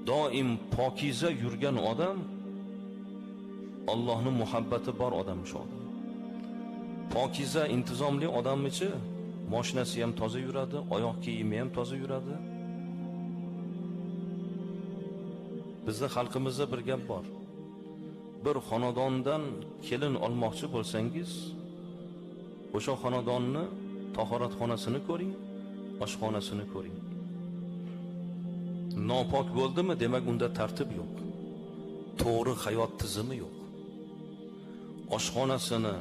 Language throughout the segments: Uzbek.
Doim pokiza yurgan odam Allohning muhabbati bor odam shu odam. Pokiza, intizomli odammichi, mashinasi ham toza yuradi, oyoq kiyimi ham toza yuradi. Bizning xalqimizda bir gap bor. Bir xonadondan kelin olmoqchi bo'lsangiz, o'sha xonadonni tahoratxonasini ko'ring, oshxonasini ko'ring. Nopok bo'ldimi, demak unda tartib yo'q. To'g'ri hayot tizimi yo'q. Oshxonasini,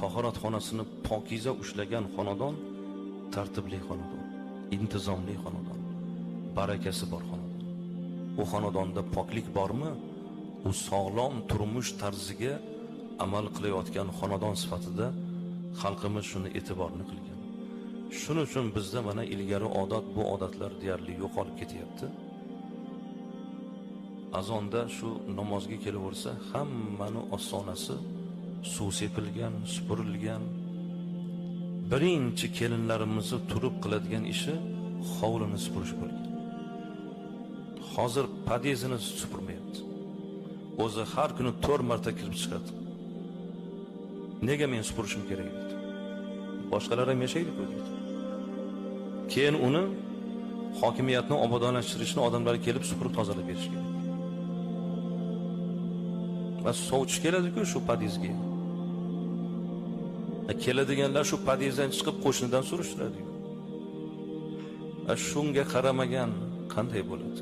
tahoratxonasini pokiza ushlagan xonadon tartibli xonadon, intizomli xonadon, barakasi bor xonadon. U xonadonda poklik bormi, u sog'lom turmush tarziga amal qilayotgan xonadon sifatida xalqimiz shuni e'tiborni qilgan. Shuning uchun bizda mana ilgari odat, bu odatlar deyarli yo'qolib ketyapti. Azonda shu namozga kelaversa, hammani ostonasi suv sepilgan, supurilgan. Birinchi kelinlarimizni turib qiladigan ishi hovlini supurish bo'lgan. Hozir podyezdini supurmayapti. O'zi har kuni 4 marta kirib chiqadi. Nega men supurishim kerak deydi. Boshqalar ham yashaydi-ku deydi. Keyin uni hokimiyatni obodonlashtirishni odamlar kelib supurib tozalab berish kerak. Va sovchi keladi-ku shu podyezdga. Keladiganlar shu podyezddan chiqib qo'shnidan surishtiradi. Shunga qaramagan qanday bo'ladi?